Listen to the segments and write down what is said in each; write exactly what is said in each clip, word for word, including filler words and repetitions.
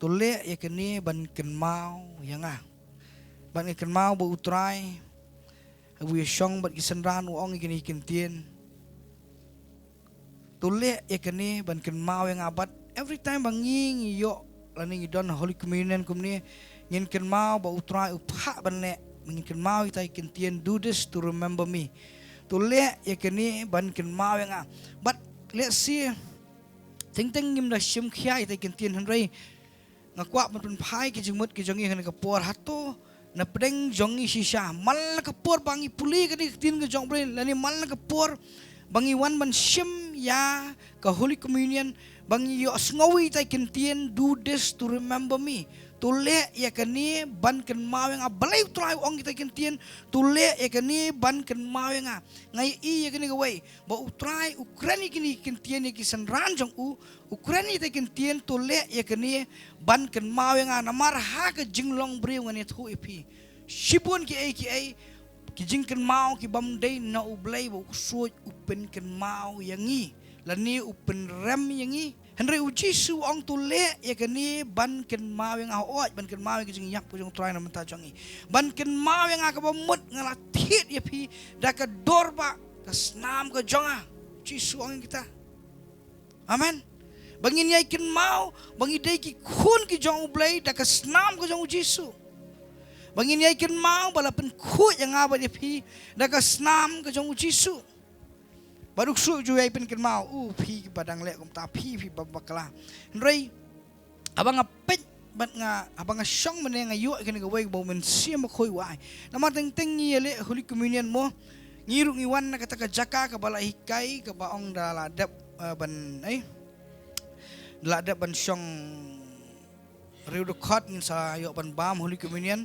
To leh ïa kane ban kynmaw ïa nga. Ban kynmaw ba U Trai, ha u ïashong bad ki synran u ong ïa kine ki kyntien. To leh ïa kane ban kynmaw ïa nga, bad every time ba ngi ngi ïoh lane ngi don Holy Communion kumne, ngin kynmaw ba U Trai u phah ban leh, ngin kynmaw ïa kita ki kyntien, "Do this to remember me." To leh ïa kane ban kynmaw ïa nga. Bad let's see, teng teng ngim da shim khia ïa kita ki kyntien, hynrei nga kwah ban pynphai ki jingmut ki jong ngi ha kane ka por, hato na pdeng jong ngi shisha man la ka por ba ngi pule ïa kane ka ktien ka jong U Blei, lane man la ka por ba ngi wan ban shim ïa ka Holy Communion, ba ngi ïohsngew ïa kita ki kyntien, "Do this to remember me." To leh ïa kane ban kynmaw ïa nga. Balei U Trai u ong kita ki kyntien, "To leh ïa kane ban kynmaw ïa nga"? Nga ïohi ïa kane kawei ba U Trai u kren ïa kine ki kyntien ïa ki synran jong u, u kren ïa kita ki kyntien, "To leh ïa kane ban kynmaw ïa nga." Namar ha ka jinglong briew, ngan ïathuh ïa phi, shibun kiei kiei, ki jingkynmaw ki bym dei na U Blei, ba u ksuid u pynkynmaw ïa ngi lane u pynrem ïa ngi. Hynrei U Jisu u ong, "To leh ïa kane ban kynmaw ïa nga." Hooid, ban kynmaw ïa ka jingïap ka jong U Trai na bynta jong ngi, ban kynmaw ïa nga, kaba mut nga la thied ïa phi da ka dor ba ka snam ka jong nga. U Jisu u ong ïa kita. Amen. Ba ngin ïai kynmaw ba ngi dei ki khun ki jong U Blei da ka snam ka jong U Jisu. Ba ngin ïai kynmaw ba la pynkhuid ïa nga bad ïa phi da ka snam ka jong U Jisu. Bad u ksuid u ju ïai pynkynmaw, "U, phi kiba dang leh kumta, phi, phi ba bakla." Hynrei haba nga peit bad nga, haba nga shong mynne, nga ïoh ïa kane kawei ba U Mynsiem Bakhuid u ai. Namar teng teng ngi ïaleh Holy Communion mo, ngi ruh ngi wan na kata ka jaka kaba la hikai, kaba ong da la dep, eh, ban, eh, da la dep ban shong riew dkhot, ngin sa ïoh ban bam Holy Communion.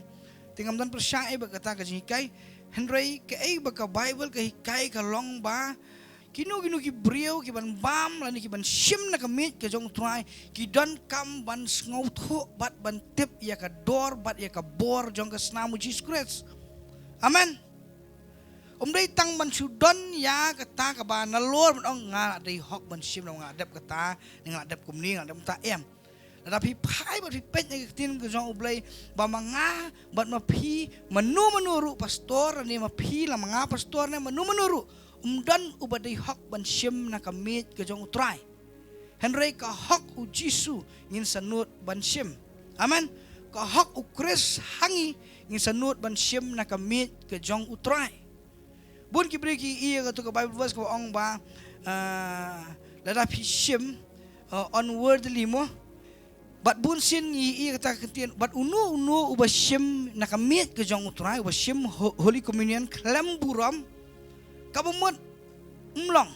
Te ngam don pyrshah ei bad kata ka jinghikai. Hynrei kaei ba ka Baibl ka hikai ka long ba kino kino ki briew ki ban bam lane ki ban shim na ka miej ka jong U Trai, ki donkam ban sngewthuh bad ban tip ïa ka dor bad ïa ka bor jong ka snam U Jisu Khrist. Amen. Um dei tang ban shu don ïa kata kaba nalor ban ong, "Nga la dei hok ban shim, nga la dep kata, nga la dep kumne, nga la dep kata." Em. Lada phi phai bad phi peit na ka ktien ka jong U Blei, ba ma nga bad ma phi, mano mano ruh pastor ne ma phi, la ma nga pastor ne mano mano ruh, um don uba dei hok ban shim na ka miej ka jong U Trai. Hynrei ka hok U Jisu ngin sa nud ban shim. Amen. Ka hok U Khrist ha ngi ngin sa nud ban shim na ka miej ka jong U Trai. Bun ki briew ki ïohi ïa kato ka Bible verse kaba ong ba, ah, lada phi shim, ah, unworthily mo. Bad bun sien ngi ïohi ïa kata ka ktien, bad uno uno uba shim na ka miej ka jong U Trai, uba shim ho-, Holy Communion khlem burom, kaba mut um long.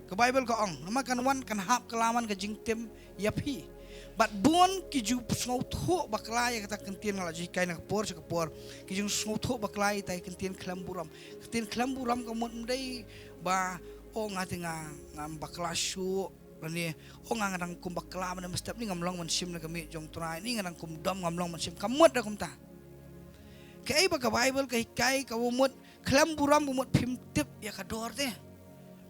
Ka Baibl ka ong, namar kan wan kan hap kylla man ka jingtim ïa phi. Bad bun ki ju sngewthuh bakla ïa kata ka ktien, nga la ju hikai na ka por sha ka por. Ki ju sngewthuh bakla ïa kata ka ktien khlem burom. Ka ktien khlem burom ka mut ym dei ba, "Oh, nga te nga, ngam bakla shuh." Lane, "Oh, nga, nga dang kum bakla mynne mynstep ne, ngam long ban shim na ka miej jong U Trai ne, nga dang kum dom, ngam long ban shim." Ka mut da kumta. Kaei ba ka Baibl ka hikai kaba mut khlem burom, ka mut phim tip ïa ka dor te.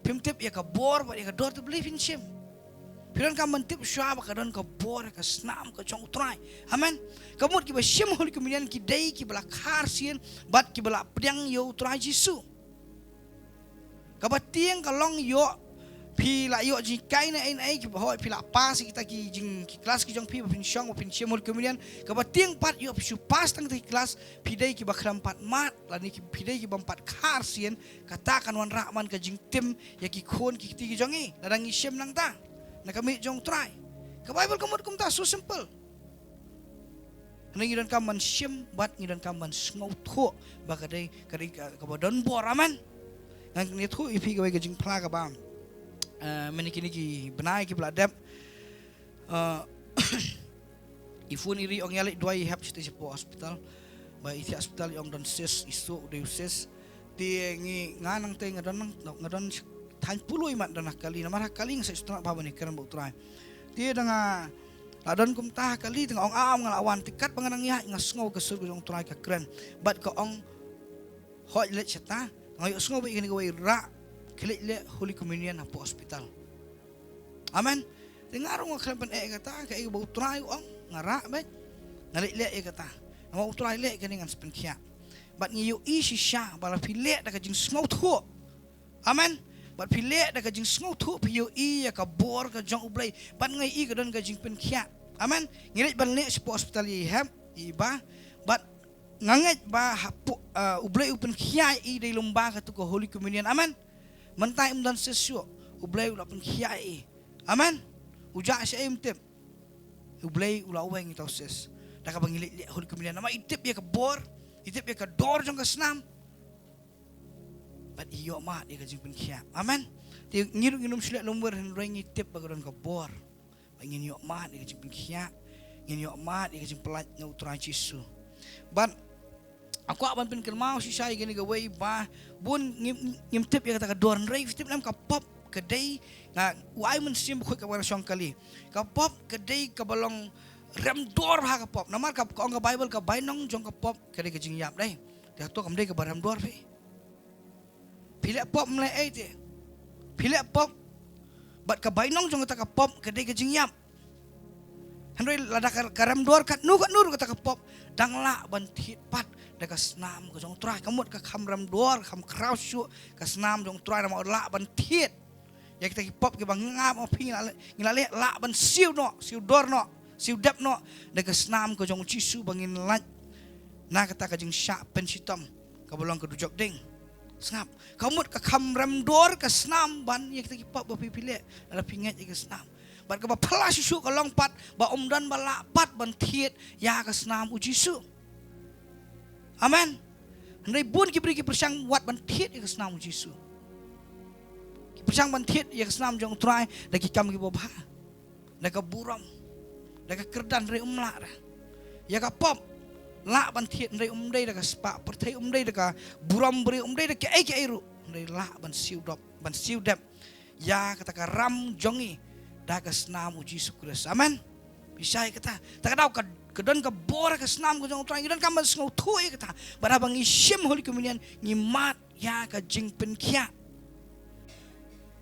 Phim tip ïa ka bor bad ïa ka dor te, balei phin shim? Phi donkam ban tip shuwa ba ka don ka bor ïa ka snam ka jong U Trai. Amen. Ka mut kiba shim Holy Communion ki dei kiba la kha arsien bad kiba la pdiang ïa U Trai Jisu. Kaba tieng ka long ïoh phi la ïoh jinghikai ne ei ne ei, kiba hooid phi la pass ïa kita ki jing, ki klas ki jong phi ba phin shong, ba phin shim Holy Communion. Kaba tieng pat ïoh phi shu pass tang kita ki klas, phi dei kiba khlem pat mad lane ki, phi dei kibym pat kha arsien, kata kan wanrah man ka jingtim ïa ki khun ki kti ki jong ngi lada ngi shim nangta na ka miej jong U Trai. Ka Baibl ka mut kumta, so simple. Hynrei ngi donkam ban shim bad ngi donkam ban sngewthuh ba ka dei, ka dei ka, kaba don bor. Amen. Ngan ïathuh ïa phi kawei ka jingphla kaba, eh, mynne kine ki bnai kiba la dep, eh, i phone i ri, ong ïa leit duwai, i hap shatei shapoh hospital. Ba i thiah hospital, i ong don cyst, i suh u dei u cyst. Te ngi, nga nangtei nga don, nga don thaiñ Pului mat, don ha kali, namar ha kali nga sa sngewthuh ba ban ïakren bad U Trai. Te da nga la don kumta ha kali, te nga ong, "Am, nga la wan." Te katba nga nang ïaid nga sngew ka sur ka jong U Trai ka kren bad ka ong, "Hooid, leit shata." Nga ïohsngew ba i kane kawei, "Rah, khie leit leh Holy Communion hapoh hospital." Amen. Te nga ruh nga khlem pyneh ïa kata, kaei ba U Trai u ong, nga rah beit. Nga leh leh ïa kata. Namar U Trai leh kane ngan sa pynkhiah. Bad ngi ïohi shisha ba la phi leh da ka jingsngewthuh. Amen. Bad phi leh da ka jingsngewthuh, phi ïohi ïa ka bor ka jong U Blei. Bad nga ïohi ka don ka jingpynkhiah. Amen. Ngi leit ban leh shapoh hospital ïa i hep, i ba. Bad nga ngeit ba hapoh, ah, U Blei u pynkhiah ïa i dei lyngba katu ka Holy Communion. Amen. Mynta im don shisha, U Blei u la pynkhiah ïa i. Amen. U jah shaei ym tip. U Blei u la weng ïa uta u sis. Da kaba ngi leit leh Holy Communion. Namar i tip ïa ka bor, i tip ïa ka dor jong ka snam. Bad i ïoh mad ïa ka jingpynkhiah. Amen. Te ngi ruh ngin ym shu leh lum wir hynrei ngi tip ba ka don ka bor. Bad ngin ïoh mad ïa ka jingpynkhiah. Ngin ïoh mad ïa ka jingpyllait na U Trai Jisu. Bad nga kwah ban pynkynmaw shisha ïa kane kawei ba bun ngim, ngim tip ïa kata ka dor hynrei phi tip ne em ka pop ka dei, nga, u ai mynsiem bakhuid kaba nga shong kali. Ka pop ka dei kaba long rem dor ha ka pop. Namar ka, ka ong ka Baibl ka bainong jong ka pop ka dei ka jingïap dei. Te hato kam dei kaba rem dor phi? Phi leh pop ym leh ei te. Phi leh pop. Bad ka bainong jong kata ka pop ka dei ka jingïap. Hynrei lada ka, ka rem dor katno katno ruh kata ka pop, dang lah ban thied pat da ka snam ka jong U Trai. Ka mut ka kham rem dor, kham khraw shuh ka snam jong U Trai namar lah ban thied. Ïa kita ki pop kiba nga ma phi ngi la leh, ngi la leh lah ban siew noh, siew dor noh, siew dep noh da ka snam ka jong U Jisu ba ngin lait na kata ka jingshah pynshitom kaba long ka dujok ding. Sngap. Ka mut ka kham rem dor ka snam ban ïa kita ki pop ba phi phi leh lada phi ngeit ïa ka snam. Bad kaba phylla shuh shuh ka long pat ba ym don ba lah pat ban thied ïa ka snam U Jisu. Amen. Hynrei bun ki briew ki pyrshang wat ban thied ïa ka snam U Jisu. Ki pyrshang ban thied ïa ka snam jong U Trai da ki kam kiba bha, da ka burom, da ka kyrdan, hynrei ym lah re. Ïa ka pop lah ban thied hynrei ym dei da ka spah pyrthei, ym dei da ka burom briew, ym dei da kaei kaei ruh, hynrei lah ban siew dop, ban siew dep ïa kata ka ram jong ngi da ka snam U Jisu Khrist. Amen. Phi shai kata. Ta ka daw ka, ka don ka bor ka snam ka jong U Trai, ngi donkam ban sngewthuh ïa kata. Bad haba ngi shim Holy Communion ngi mad ïa ka jingpynkhiah.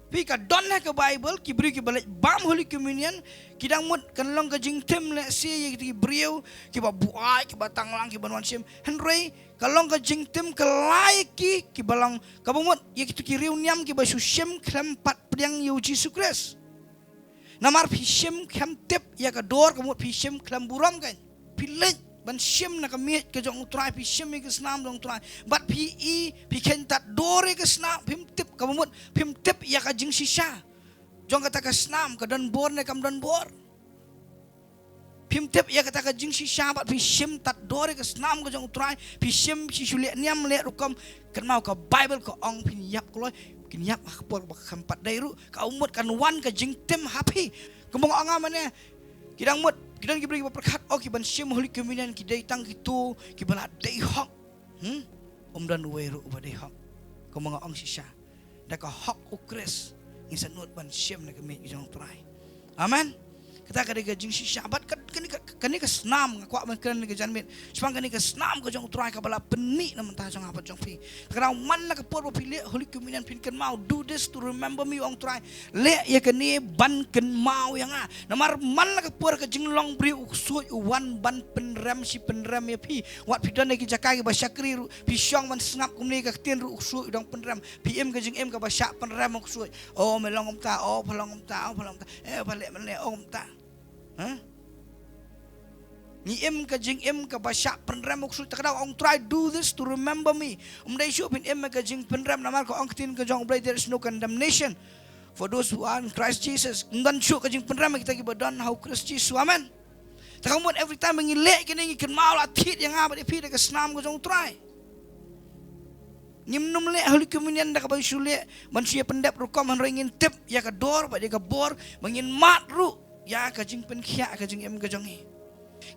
Phi, ka don ha ka Baibl ki briew kiba leit bam Holy Communion, ki dang mut kan long ka jingtim lehse ïa kita ki briew kiba buaid, kiba tang lang, kiba wan shim. Hynrei ka long ka jingtim kylla ïa ki, kiba long, kaba mut ïa kito ki riewniam kiba shu shim khlem pat pdiang ïa U Jisu Khrist. Namar phi shim khlem tip ïa ka dor, ka mut phi shim khlem burom kan. Phi leit ban shim na ka miej ka jong U Trai, phi shim ïa ka snam jong U Trai. Bad phi i, phi kheiñ tad dor ïa ka snam, phim tip, kaba mut phim tip ïa ka jingshisha jong kata ka snam, ka don bor ne kam don bor. Phim tip ïa kata ka jingshisha bad phi shim tad dor ïa ka snam ka jong U Trai, phi shim, phi shu leh niam leh rukom. Kynmaw, ka Baibl ka ong phin ïap kloi, kin ïap ha ka por ba kham pat dei ruh. Ka mut kan wan ka jingtim ha phi. Kumba nga ong mynne, ki dang mut, ki don ki briew kiba pyrkhat, oh, ki ban shim Holy Communion ki dei tang kito kiba la dei hok. Hmm? Ym don uwei ruh uba dei hok. Kumba nga ong shisha, da ka hok U Khrist ngin sa nud ban shim na ka miej ka jong U Trai. Amen. Kata ka dei ka jingshisha bad ka, kane ka, kane ka snam, nga kwah ban kren ha kane ka janmiet shaphang kane ka snam ka jong U Trai kaba la pynmih na bynta jong nga bad jong phi. Ta ka daw man la ka por ba phi leh Holy Communion phin kynmaw, "Do this to remember me," ong U Trai. Leh ïa kane ban kynmaw ïa nga. Namar man la ka por ka jinglong briew u ksuid u wan ban pynrem shi pynrem ïa phi. Wat phi don ha ki jaka kiba shakri ruh, phi shong ban sngap kumne ka ktien ruh u ksuid u dang pynrem. Phi im ka jingim kaba shah pynrem u ksuid. Oh, me long kumta, oh, pha long kumta, oh, pha long kumta. Eh, pha leh mynne, oh, kumta. Hah? Ngi im ka jingim kaba shah pynrem u ksuid. Ta ka daw ong U Trai, "Do this to remember me." Ym dei shuh phin im ka jingpynrem namar ka ong ka ktien ka jong U Blei, "There is no condemnation for those who are in Christ Jesus." Ym don shuh ka jingpynrem ïa kita kiba don ha U Khrist Jisu. Amen. Ta ka mut every time ba ngi leh kine ngi kynmaw, la thied ïa nga bad ïa phi da ka snam ka jong U Trai. Ngim nym leh Holy Communion da kaba shu leh ban shu ïa pyndep rukom, hynrei ngin tip ïa ka dor bad ïa ka bor ba ngin mad ruh ïa ka jingpynkhiah ka jingim ka jong ngi.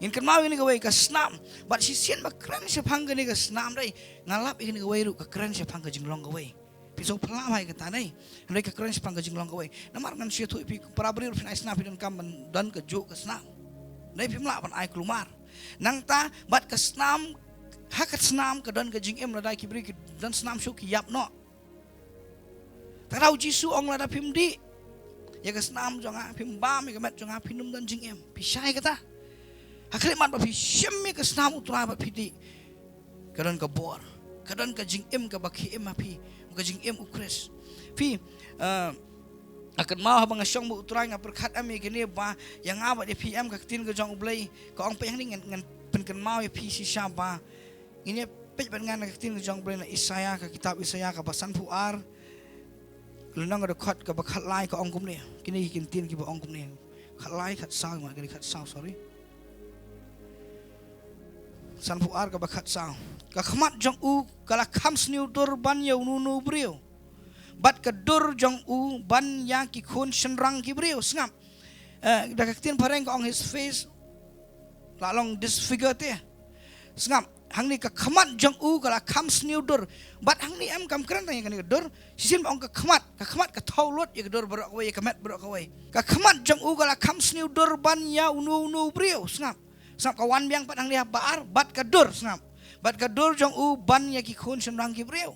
Ngin kynmaw ïa kane kawei ka snam. Bad shisien ba kren shaphang kane ka snam dei, nga lap ïa kane kawei ruh ka kren shaphang ka jinglong kawei. Phi sngewphylla bha ïa kata ne? Hynrei ka kren shaphang ka jinglong kawei. Namar ngan shu ïathuh ïa phi, para briew, phin ai snam phi donkam ban don kajuh ka snam. Dei phim lah ban ai kulmar. Nangta bad ka snam, ha ka snam ka don ka jingim, lada ki briew ki don snam shuh ki ïap noh. Ta ka daw U Jisu ong lada phim dih, ïa ka snam jong nga, phim bam ïa ka met jong nga, phin ym don jingim. Phi shai kata? Ha khlieh mat ba phi shim ïa ka snam U Trai bad phi dih, ka don ka bor, ka don ka jingim kaba khie im ha phi, ka jingim U Khrist. Phi, eh, nga kynmaw haba nga shong bad U Trai, nga pyrkhat em ïa kine ba ïa nga bad ïa phi em, ka ktien ka jong U Blei ka ong, peit hangne, ngan, ngan pynkynmaw ïa phi shisha ba ngin ïa peit bad nga na ka ktien ka jong U Blei na Isaïah, ka kitab Isaïah kaba sanphew ar, lynnong ka dkhot kaba khatlai, ka ong kumne. Kine ki ktien kiba ong kumne. Khatlai, khatsaw, ma, kine khatsaw, sorry. Sanphew ar kaba khatsaw. Ka khmat jong u ka la kham sniew dur ban ïa uno uno u briew, bad ka dur jong u ban ïa ki khun shynrang ki briew. Sngap. Eh, da ka ktien phareng ka ong, his face la long disfigured te. Sngap, hangne ka khmat jong u ka la kham sniew dur. Bad hangne em, kam kren tang ïa kane ka dur. Shisien ba ong ka khmat, ka khmat ka thew lut ïa ka dur baroh kawei, ïa ka met baroh kawei. Ka khmat jong u ka la kham sniew dur ban ïa uno uno u briew. Sngap. Sngap, ka wan biang pat hangne ha ba ar, bad ka dur, sngap. Bad ka dur jong u ban ïa ki khun shynrang ki briew.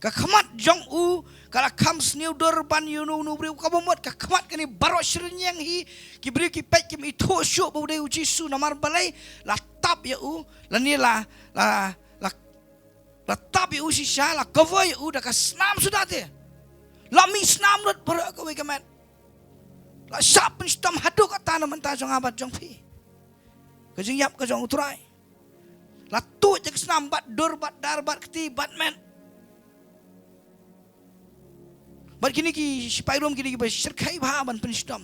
Ka khmat jong u ka la kham sniew dur ban ïa uno uno u briew. Kaba mut ka khmat kane baroh shi rynieng hi, ki briew ki peit, kim ithuh shuh ba u dei U Jisu, namar balei? La tap ïa u, lane la, la, la, la tap ïa u shisha, la cover ïa u da ka snam suda te. La mih snam lut baroh kawei ka met. La shah pynshitom haduh katta na bynta jong nga bad jong phi. Ka jingïap ka jong U Trai. La tuid ïa ka snam bad dur bad dar bad kti bad met. Bad kine ki sipai Rom, kine kiba shyrkhei bha ban pynshitom.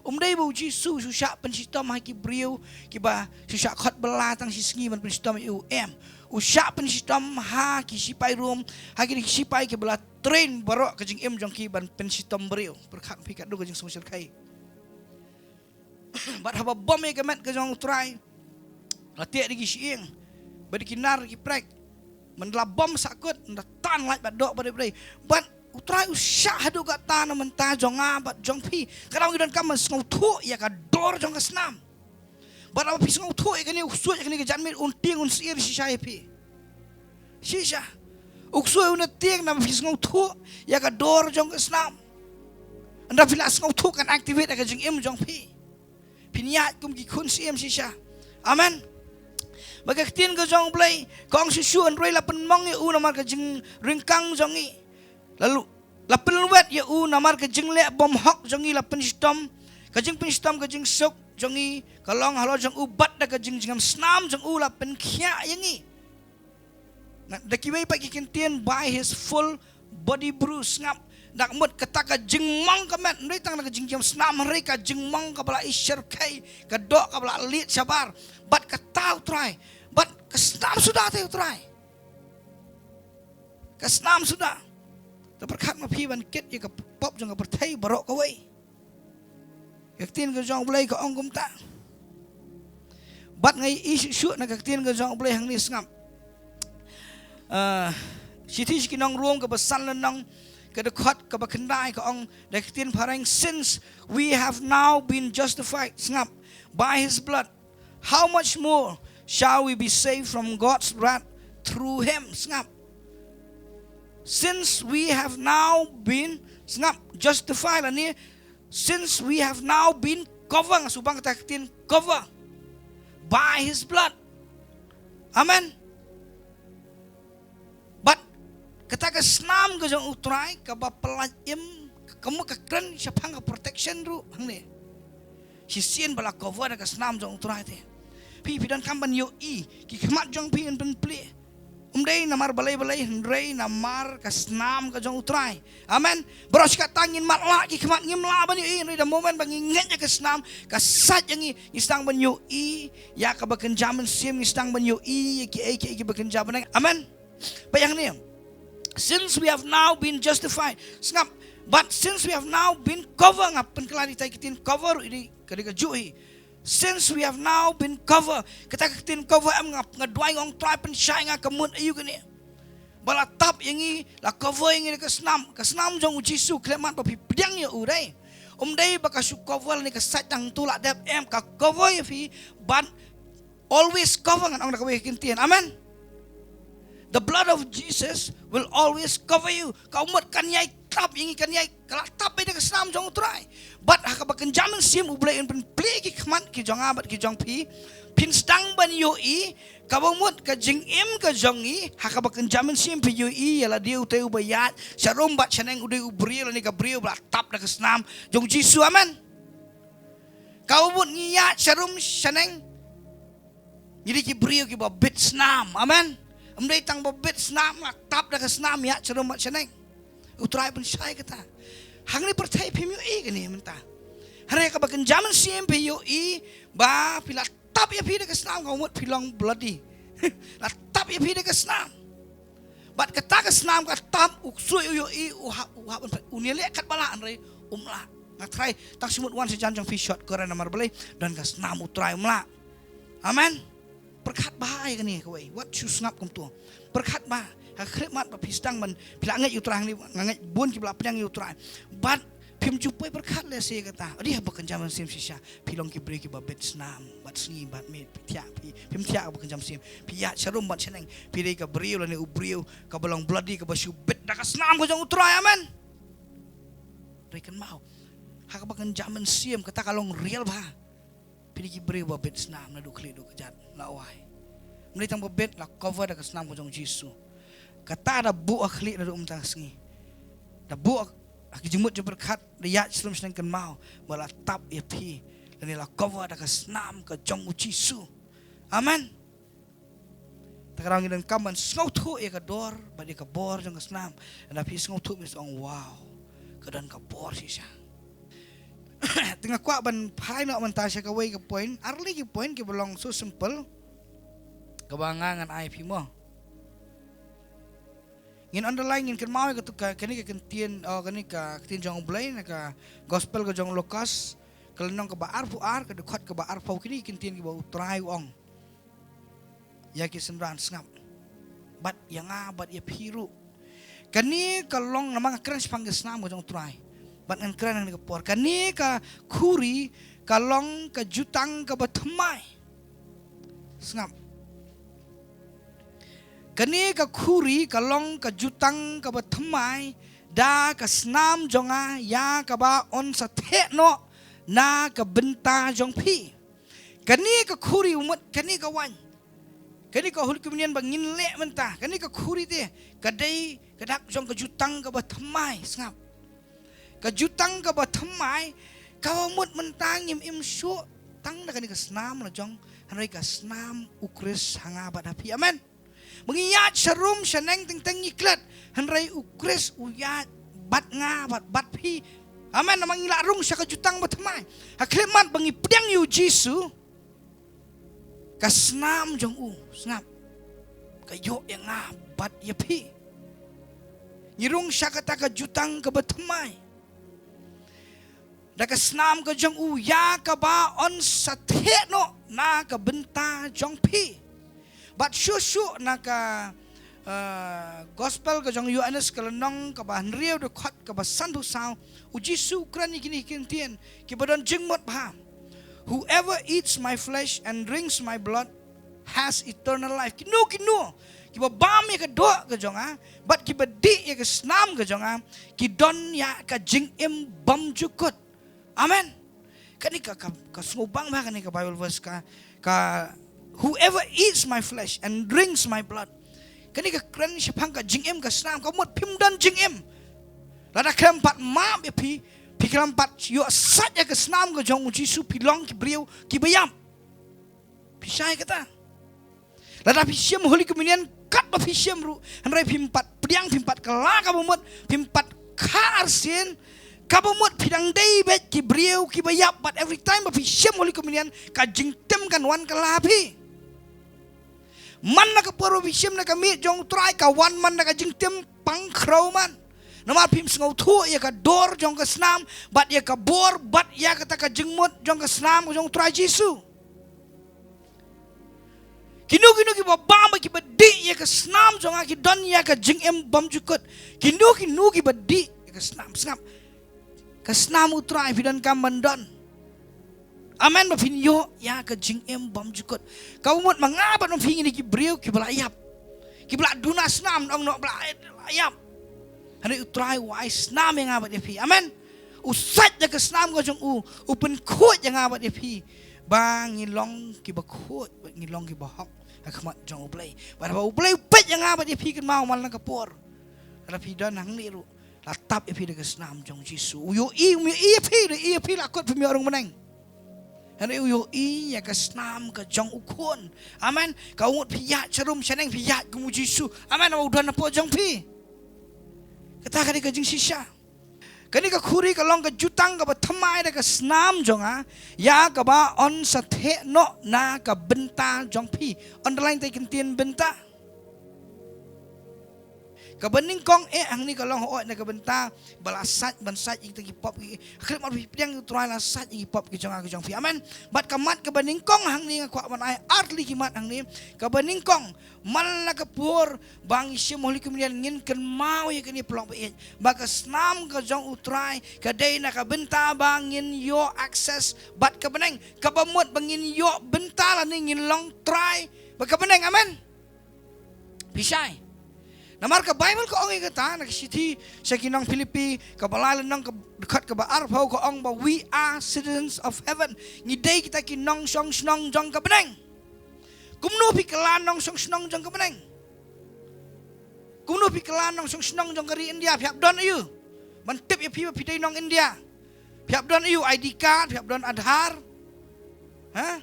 Um dei ba U Jisu u shah pynshitom ha ki briew kiba shu shah khot bylla tang shi sngi ban pynshitom ïa u, em. U shah pynshitom ha ki sipai Rom, ha kine ki sipai kiba la train baroh ka jingim jong ki ban pynshitom briew. Pyrkhat phi katto ka jingsngewshyrkhei. Bad haba bom ïa ka met ka jong U Trai, la teh da ki shyieng, bad da ki nar, da ki prek. Mynta la bom sahkut, da tan lait bad doh bad dei. Bad U Trai u shah haduh katta na bynta jong nga bad jong phi. Ka daw ngi donkam ban sngewthuh ïa ka dur jong ka snam. Bad haba phi sngewthuh ïa kane, u ksuid ïa kane ka janmiet un tieng, un syier shisha ïa phi. Shisha. U ksuid un tieng naba phi sngewthuh ïa ka dur jong ka snam. Ynda phi la sngewthuh, kan activate ïa ka jingim jong phi. Phin ïaid kum ki khun syiem shisha. Amen. Bad ka ktien ka jong U Blei ka ong shuh shuh, hynrei la pynmong ïa u namar ka jingryngkang jong ngi. Lalu la pynlwet ïa u namar ka jingleh bymhok jong ngi, la pynshitom, ka jingpynshitom ka jingsuk jong ngi ka long halor jong u, bad da ka jingjngem snam jong u la pynkhiah ïa ngi. Na, da kiwei pat ki ktien, by his full body bruise, sngap. Da ka mut kata ka jingmong ka met, ym dei tang da ka jingjngem snam, hynrei ka jingmong kaba la ishyrkhei, ka doh kaba la lied shabar. Bad kata U Trai, bad ka snam suda te U Trai. Ka snam suda. Te pyrkhat ma phi ban kit ïa ka pop jong ka pyrthei baroh kawei. Ka ktien ka jong U Blei ka ong kumta. Bad nga ïohi shuh shuh na ka ktien ka jong U Blei hangne, sngap. Ah, shithi sha ki nong Rom kaba san lynnong, ka dkhot kaba khyndai, ka ong da ka ktien phareng, "Since we have now been justified," sngap, "by his blood, how much more shall we be saved from God's wrath through him?" Sngap. "Since we have now been," sngap, "justified," lane, "Since we have now been covered," nga shu bang kata ka ktien cover, "by his blood." Amen. Bad kata ka snam ka jong U Trai kaba pyllait im, ka mut ka kren shaphang ka protection ruh hangne. Shisien ba la cover da ka snam jong U Trai te. Phi, phi donkam ban ïohi, ki khmat jong phi yn pynplie. Ym dei namar balei balei, hynrei namar ka snam ka jong U Trai. Amen. Baroh shi katta ngin matlah ki khmat, ngim lah ban ïohi, hynrei the moment ba ngi ngeit ïa ka snam, ka sait ïa ngi, ngi sdang ban ïohi ïa kaba kynja mynsiem, ngi sdang ban ïohi ïa kiei kiei kiba kynja bneng. Amen. Ba ïa hangne, "Since we have now been justified," sngap, "but since we have now been covered," nga pynkylla ïa kita ki ktien cover, ïa ka dei kajuh hi. "Since we have now been covered," kata ka ktien cover em, nga, nga duwai, nga ong, Trai pynshai nga, ka mut aïu kane. Ba la tap ïa ngi, la cover ïa ngi da ka snam, ka snam jong U Jisu, khlem mat ba phi pdiang ïa u dei. Ym dei ba ka shu cover lane ka sait tang tu la dep, em, ka cover ïa phi, bad always cover, ngan ong da kawei ka ktien. Amen. The blood of Jesus will always cover you. Ka mut kan ïai tap ïa ngi, kan ïai, ka la tap beit da ka snam jong U Trai. Bad ha kaba kynja mynsiem U Blei un pynplie ki khmat ki jong nga bad ki jong phi, phin sdang ban ïohi, kaba mut ka jingim ka jong ngi, ha kaba kynja mynsiem phi ïohi ïa lade utai uba ïaid sharum bad shaneng u dei u briew lane ka briew ba la tap da ka snam jong U Jisu. Amen. Kaba mut ngi ïaid sharum shaneng, ngi dei ki briew kiba bit snam. Amen. Ym dei tang ba bit snam, la tap da ka snam ïaid sharum bad shaneng. U Trai pynshai kata. Hangne pyrthei phim ïohi kane mynta. Hynrei kaba kynja mynsiem phi ïohi ba phi la tap ïa phi da ka snam, kaba mut phi long bloody. La tap ïa phi da ka snam. Bad kata ka snam ka tap, u ksuid u ïohi, u hap, u hap, u ïaleh katba lah, hynrei um lah. Nga tharai tang shu mut wan sha jan jong phi shot kren namar balei, don ka snam U Trai, um lah. Amen. Pyrkhat bha ïa kane kawei, wat shu sngap kumto. Pyrkhat bha, ha khlieh mat ba phi sdang ban, phi la ngeit ïa U Trai hangne, nga ngeit bun kiba la pdiang ïa U Trai. Bad phim ju poi pyrkhat lehse ïa kata. Adi haba kynja mynsiem shisha, phi long ki briew kiba bit snam bad sngi bad miet, phi thiah, phi, phim thiah kaba kynja mynsiem. Phi ïaid sharum bad shaneng, phi dei ka briew lane u briew kaba long bloody, kaba shu bit da ka snam ka jong U Trai. Amen. Hynrei kynmaw, ha kaba kynja mynsiem kata ka long real bha. Phi dei ki briew ba bit snam naduh khlieh duh kjat, la wai. Ym dei tang ba bit, la cover da ka snam ka jong U Jisu. Kata da buh ha khlieh naduh mynta ka sngi. Da buh ha ki jingmut jingpyrkhat, da ïaid sharum shaneng, kynmaw ba la tap ïa phi lane la cover da ka snam ka jong U Jisu. Amen. Te ka daw ngi donkam ban sngewthuh ïa ka dor bad ïa ka bor jong ka snam. Lada phi sngewthuh, phin ong, wow, ka don ka bor shisha. Te nga kwah ban phai noh mynta sha kawei ka point, ar lei ki point kiba long so simple, kaba nga ngan ai phi mo. Ngin underline, ngin kynmaw ïa katu ka, kane ka ktien, oh, kane ka ktien jong U Blei na ka Gospel ka jong u Lukas, ka lynnong kaba arphew ar, ka dkhot kaba arphew. Kine ki ktien kiba U Trai u ong ïa ki synran, sngap. Bad ïa nga bad ïa phi ruh. Kane ka long, namar nga kren shaphang ka snam ka jong U Trai. Bad ngan kren ha kane ka por. Kane ka khuri ka long ka jutang kaba thymmai. Sngap. Kane ka khuri ka long ka jutang kaba thymmai da ka snam jong nga, ïa kaba yn sa theh noh na ka bynta jong phi. Kane ka khuri, u mut kane ka waiñ, kane ka Holy Communion ba ngin leh mynta, kane ka khuri te ka dei ka dak jong ka jutang kaba thymmai. Sngap. Ka jutang kaba thymmai, kaba mut mynta ngim im shuh tang da kane ka snam la jong, hynrei ka snam U Khrist ha nga bad ha phi. Amen. Ba ngi ïaid sharum shaneng teng teng ngi klet, hynrei U Khrist u ïaid bad nga bad bad phi. Amen. Namar ngi la rung sha ka jutang ba thymmai. Ha khlieh mat ba ngi pdiang ïa U Jisu, ka snam jong u, sngap, ka ïoh ïa nga bad ïa phi. Ngi rung sha kata ka jutang kaba thymmai da ka snam ka jong u, ïa kaba yn sa theh noh na ka bynta jong phi. Bad shuh shuh na ka, eh, Gospel ka jong u Ïoannis, ka lynnong kaba hynriew, dkhot kaba sanphew saw, U Jisu u kren ïa kine ki ktien kiba don jingmut bha. Whoever eats my flesh and drinks my blood has eternal life. Kino kino kiba bam ïa ka doh ka jong nga bad kiba dih ïa ka snam ka jong nga, ki don ïa ka jingim bymjukut. Amen. Kane ka, ka, ka sngewbang bha kane ka Bible verse ka, ka, "Whoever eats my flesh and drinks my blood." Kane ka kren shaphang ka jingim ka snam, ka mut phim don jingim. Lada khlem pat map ïa phi, phi khlem pat ïoh sait ïa ka snam ka jong U Jisu, phi long ki briew kiba ïap. Phi shai kata? Lada phi shim Holy Communion katba phi shim ruh, hynrei phim pat pdiang, phim pat kylla kaba mut, phim pat kha arsien, kaba mut phi dang dei beit ki briew kiba ïap, but every time ba phi shim Holy Communion, ka jingtim kan wan kylla phi. Man la ka por ba phi shim na ka miej jong U Trai, ka wan man la ka jingtim pang khraw man. Namar phim sngewthuh ïa ka dor jong ka snam, bad ïa ka bor, bad ïa kata ka jingmut jong ka snam jong U Trai Jisu. Kino kino kiba bam bad kiba dih ïa ka snam jong nga, ki don ïa ka jingim bymjukut. Kino kino kiba dih ïa ka snam, sngap, ka snam U Trai phi donkam ban don. Amen, ba phin ïoh ïa ka jingim bymjukut. Kaba mut ma nga bad ma phi ngi dei ki briew kiba la ïap, kiba la duna snam, ong noh ba la ïap. Hynrei U Trai u ai snam ïa nga bad ïa phi. Amen. U sait da ka snam ka jong u, u pynkhuid ïa nga bad ïa phi, ba ngi long kiba khuid, ba ngi long kiba hok ha khmat jong U Blei. Bad haba U Blei u peit ïa nga bad ïa phi kynmaw man la ka por, la phi don hangne ruh, la tap ïa phi da ka snam jong U Jisu. U ïohi, um ïohi ïa phi, u ïohi ïa phi la kut phim ïoh rung bneng. Hynrei u ïohi ïa ka snam ka jong u khun. Amen. Ka mut phi ïaid sharum shaneng phi ïaid kum U Jisu. Amen. U don hapoh jong phi. Kata ka dei ka jingshisha. Kane ka khuri ka long ka jutang kaba thymmai da ka snam jong nga, ïa kaba yn sa theh noh na ka bynta jong phi. Underline te ktien bynta. Kaba nyngkong eh hangne ka long hooid na ka bynta ba la sait, ban sait ïa kita ki pop ki. Khlem ar phi pdiang U Trai la sait ïa ki pop ki jong nga ki jong phi. Amen. Bad ka mat kaba nyngkong hangne nga kwah ban ai ar tylli ki mat hangne. Kaba nyngkong, man la ka por ba ngi shim Holy Communion ngin kynmaw ïa kane pynlong ba ïeit ba ka snam ka jong U Trai ka dei na ka bynta ba ngin ïoh access bad ka bneng. Kaba mut ba ngin ïoh bynta lane ngin long trai bad ka bneng. Amen. Phi shai. Namar ka Baibl ka ong ïa kata, na ka shithi sha ki nong Philippi, kaba lai lynnong, ka dkhot kaba arphew, ka ong ba we are citizens of heaven. Ngi dei kita ki nongshong shnong jong ka bneng. Kumno phi kylla nongshong shnong jong ka bneng? Kumno phi kylla nongshong shnong jong ka ri India? Phi hap don aïu ban tip ïa phi ba phi dei nong India? Phi hap don aïu? I D card, phi hap don Aadhaar. Ha?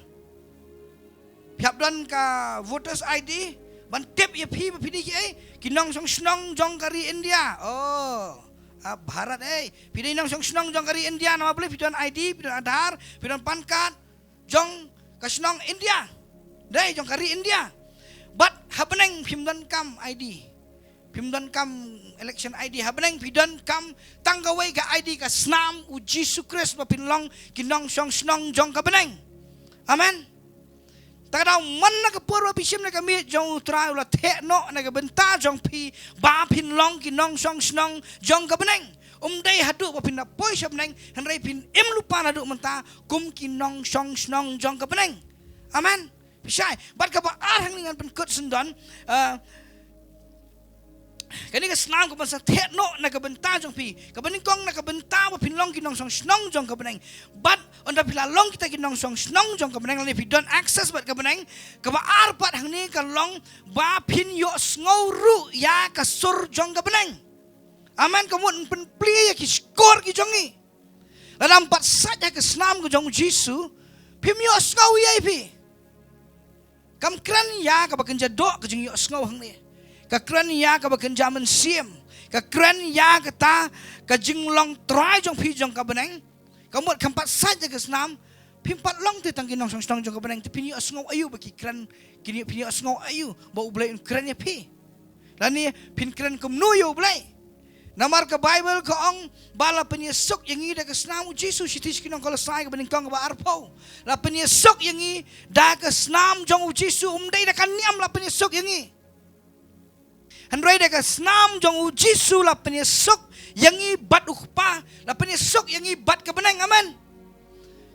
Phi hap don ka voters I D ban tip ïa phi ba phi dei kiei, ki nongshong shnong jong ka ri India. Oh, a Bharat ei. Phi dei nongshong shnong jong ka ri India namar balei? Phi don I D, phi don Aadhaar, phi don PAN card jong ka shnong India. Dei jong ka ri India. Bad ha bneng phim donkam I D. Phim donkam election I D. Ha bneng phi donkam tang kawei ka I D, ka snam U Jisu Khrist, ba phin long ki nongshong shnong jong ka bneng. Amen. Te ka daw man la ka por ba phi shim na ka miej jong U Trai, u la theh noh na ka bynta jong phi ba phin long ki nongshong shnong jong ka bneng. Um dei haduh ba phin da poi sha bneng, hynrei phin im lypa naduh mynta kum ki nongshong shnong jong ka bneng. Amen. Phi shai. Bad kaba ar hangne ngan pynkut syndon, ah, kane ka snam ka ban sa theh noh na ka bynta jong phi. Kaba nyngkong na ka bynta ba phin long ki nongshong shnong jong ka bneng. Bad ynda phi la long kita ki nongshong shnong jong ka bneng lane phi don access bad ka bneng, kaba ar pat hangne ka long ba phin ïohsngew ruh ïa ka sur jong ka bneng. Amen. Ka mut pynplie ïa ki shkor ki jong ngi. Lada ym pat sait ha ka snam ka jong U Jisu, phim ïohsngew ei ei phi. Kam kren ïa kaba kynja doh ka jingïohsngew hangne. Ka kren ïa kaba kynja mynsiem. Ka kren ïa kata ka jinglong trai jong phi jong ka bneng. Ka mut kam pat sait ha ka snam, phim pat long te tang ki nongshong shnong jong ka bneng, te phin ïohsngew aïu ba ki kren, kin ïoh, phin ïohsngew aïu ba U Blei un kren ïa phi? Lane phin kren kumno ïa U Blei? Namar ka Baibl ka ong ba la pynïasuk ïa ngi da ka snam U Jisu. Shithi sha ki nong Kolosai kaba nyngkong kaba arphew. La pynïasuk ïa ngi da ka snam jong U Jisu. Um dei da ka niam la pynïasuk ïa ngi, hynrei da ka snam jong U Jisu la pynïasuk ïa ngi bad U Kpa, la pynïasuk ïa ngi bad ka bneng. Amen.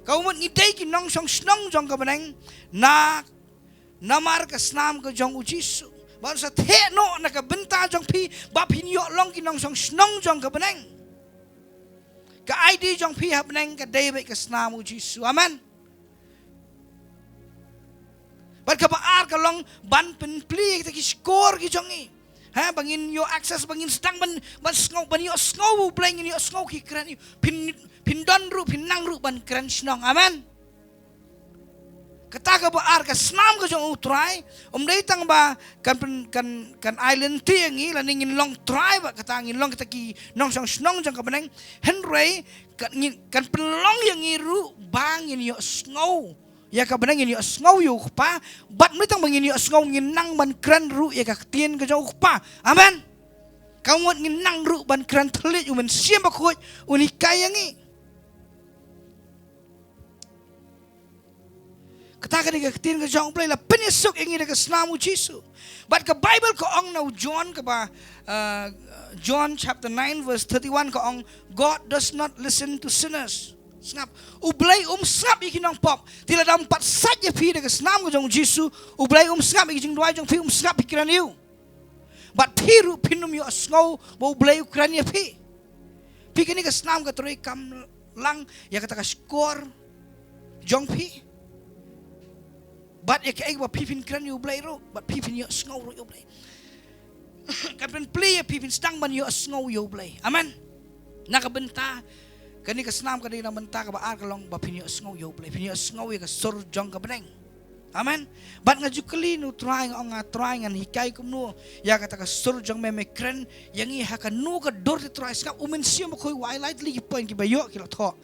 Ka mut ngi dei ki nongshong shnong jong ka bneng na namar ka snam ka jong U Jisu. Ba un sa theh noh na ka bynta jong phi ba phin ïoh long ki nongshong shnong jong ka bneng. Ka I D jong phi ha bneng ka dei beit ka snam U Jisu. Amen. Bad kaba ar ka long ban pynplie ïa kita ki shkor ki jong ngi. Ha, ba ngin ïoh access, ba ngin sdang ban, ban sngew, ban ïohsngew U Blei, ngin ïohsngew ki kren ïa u. Phin, phin don ruh, phin nang ruh ban kren shnong. Amen. Kata kaba ar, ka snam ka jong U Trai um dei tang ba kan pyn, kan, kan ai lynti ïa ngi lane ngin long trai bad kata, ngin long kita ki nongshong shnong jong ka bneng. Hynrei kan, ngin, kan pynlong ïa ngi ruh ba ngin ïohsngew ïa ka bneng, ngin ïohsngew ïa U Kpa. Bad ym dei tang ba ngin ïohsngew, ngin nang ban kren ruh ïa ka ktien ka jong U Kpa. Amen. Ka mut ngin nang ruh ban kren thylliej, U Mynsiem Bakhuid un hikai ïa ngi. Kata ka dei ka ktien ka jong U Blei, la pynïasuk ïa ngi da ka snam U Jisu. Bad ka Baibl ka ong na u John kaba, uh, John chapter nine verse thirty-one ka ong, "God does not listen to sinners." Sngap, U Blei um sngap ïa ki nongpop. Te lada ym pat sait ïa phi da ka snam ka jong U Jisu, U Blei um sngap ïa ki jingduwai jong phi, um sngap phi kren ïa u. Bad phi ruh phin ym ïohsngew ba U Blei u kren ïa phi. Phi, kane ka snam ka trei kam lang ïa kata ka shkor jong phi. Bad ïa kaei ba phi phin kren ïa U Blei ruh, bad phi phin ïohsngew ruh ïa U Blei. Kan pynplie ïa phi, phin sdang ban ïohsngew ïa U Blei. Amen. Na ka bynta kane ka snam ka dei na bynta kaba ar ka long ba phin ïohsngew ïa U Blei, phin ïohsngew ïa ka sur jong ka bneng. Amen. Bad nga ju kylli na U Trai, nga ong, nga Trai, ngan hikai kumno ïa kata ka sur jong me, me kren ïa ngi ha kano ka dur te Trai. Sngap, U Mynsiem Bakhuid u ai lai tylli ki point kiba ïoh ki la thoh.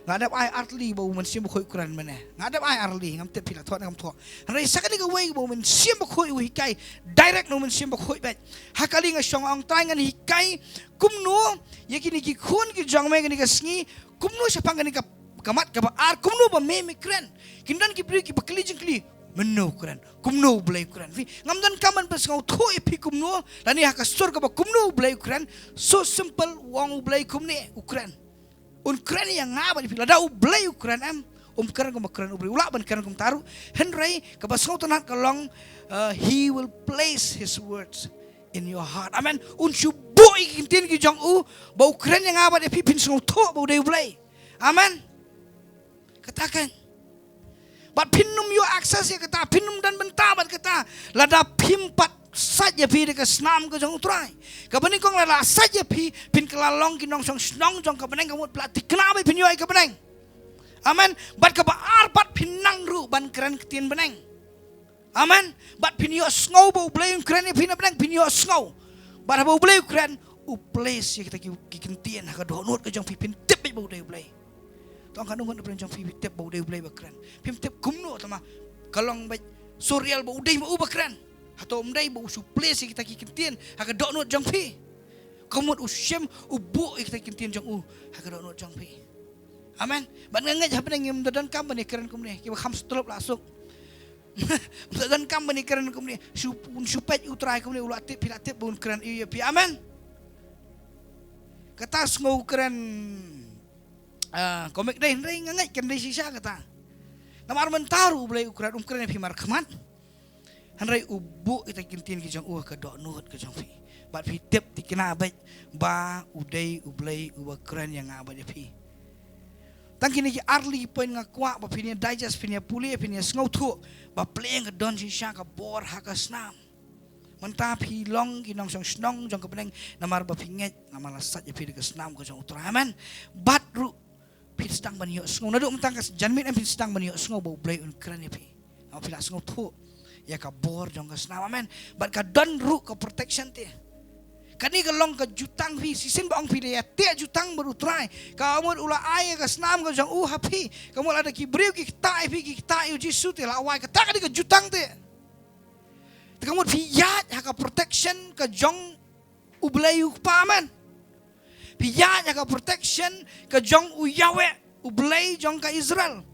Nga dep ai ar tylli ba U Mynsiem Bakhuid u kren mynne. Nga dep ai ar tylli, ngam tip phi la thoh ne kam thoh. Hynrei sa kane kawei ba U Mynsiem Bakhuid u hikai, direct na U Mynsiem Bakhuid beit. Ha kali nga shong, nga ong, Trai, ngan hikai kumno ïa kine ki khun ki jong me kane ka sngi, kumno shaphang kane ka, ka mat kaba ar, kumno ba me, me kren. Kin don ki briew kiba kylli jingkylli, mynno u kren, kumno U Blei u kren. Phi, ngam donkam ban pynsngewthuh ïa phi kumno, lane ha ka sur kaba kumno U Blei u kren. So simple, u ong U Blei kumne u kren. Un kren ïa nga bad ïa phi. Lada U Blei u kren, em, um kren kumba kren u briew. U lah ban kren kumta ruh. Hynrei kaba sngewtynnat ka long, uh, he will place his words in your heart. Amen. Un shu buh ïa ki ktien ki jong u ba u kren ïa nga bad ïa phi, phin sngewthuh ba u dei U Blei. Amen. Kata kan. Bad phin ym ïoh access ïa kata, phin ym don bynta bad kata lada phim pat sait ïa phi da ka snam ka jong U Trai. Kaba nyngkong, lada la sait ïa phi, phin kylla long ki nongshong shnong jong ka bneng, ka mut phi la thikna beit phin ïoh ïa ka bneng. Amen. Bad kaba ar pat, phin nang ruh ban kren ktien bneng. Amen. Bad phin ïohsngew ba U Blei un kren ïa phi na bneng, phin ïohsngew. Bad haba U Blei u kren, u place ïa kita ki, ki ktien ha ka dohnud ka jong phi, phin tip beit ba u dei U Blei. To ong katno ngut na pdeng jong phi, phi tip ba u dei U Blei ba kren? Phim tip kumno, tangba ka long beit surreal ba u dei ma u ba kren. Hato ym dei ba u shu place ïa kita ki ktien ha ka dohnud jong phi? Ka mut u shim, u buh ïa kita ki ktien jong u ha ka dohnud jong phi. Amen. Bad nga ngeit ha bneng ngim da donkam ban ïakren kumne, kiba kham stlop la suk. Ngim da donkam ban ïakren kumne, shu, shu peit U Trai kumne, u la tip, phi la tip ba un kren ïa phi. Amen. Kata sngew kren, ah, komik dei, hynrei nga ngeit kan dei shisha kata. Namar mynta ruh U Blei u kren, um kren ïa phi markhmat. Hynrei u buh kita ki ktien ki jong u ha ka dohnud ka jong phi. Bad phi tip, thikna beit ba u dei U Blei uba kren ïa nga bad ïa phi. Tang kine ki ar tylli ki point nga kwah ba phin ïa digest, phin ïa pule, phin ïa sngewthuh ba pyrshah ka don shisha ka bor ha ka snam. Mynta phi long ki nongshong shnong jong ka bneng namar ba phi ngeit, namar la sait ïa phi da ka snam ka jong U Trai. Amen. Bad ruh phi sdang ban ïohsngew. Naduh mynta ka janmiet em phi sdang ban ïohsngew ba U Blei un kren ïa phi. Namar phi la sngewthuh ïa ka bor jong ka snam. Amen. Bad ka don ruh ka protection te. Kane ka long ka jutang phi, shisien ba ong phi la ïa teh jutang bad U Trai. Ka mut u la ai ïa ka snam ka jong u ha phi. Ka mut lada ki briew ki ktah ïa phi, ki ktah ïa U Jisu te la wai, kata ka dei ka jutang te. Te ka mut phi ïaid ha ka protection ka jong U Blei U Kpa, amen. Phi ïaid ha ka protection ka jong U Yahweh, U Blei jong ka Israel.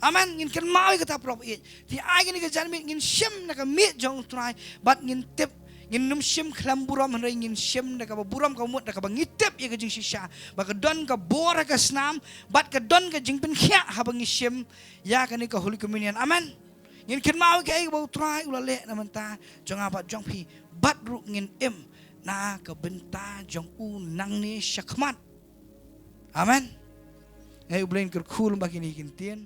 Amen. Ngin kynmaw ïa kata paralok ïeit. Te ai kane ka janmiet ngin shim na ka miet jong U Trai bad ngin tip, ngin ym shim khlem burom, hynrei ngin shim da kaba burom, ka mut da kaba ngi tip ïa ka jingshisha ba ka don ka bor ha ka snam bad ka don ka jingpynkhiah haba ngi shim ïa kane ka Holy Communion. Amen. Ngin kynmaw ïa kaei kaba U Trai u la leh na bynta jong nga bad jong phi, bad ruh ngin im na ka bynta jong u nangne shakhmat. Amen. Nga ai U Blei un kyrkhu lyngba kine ki ktien.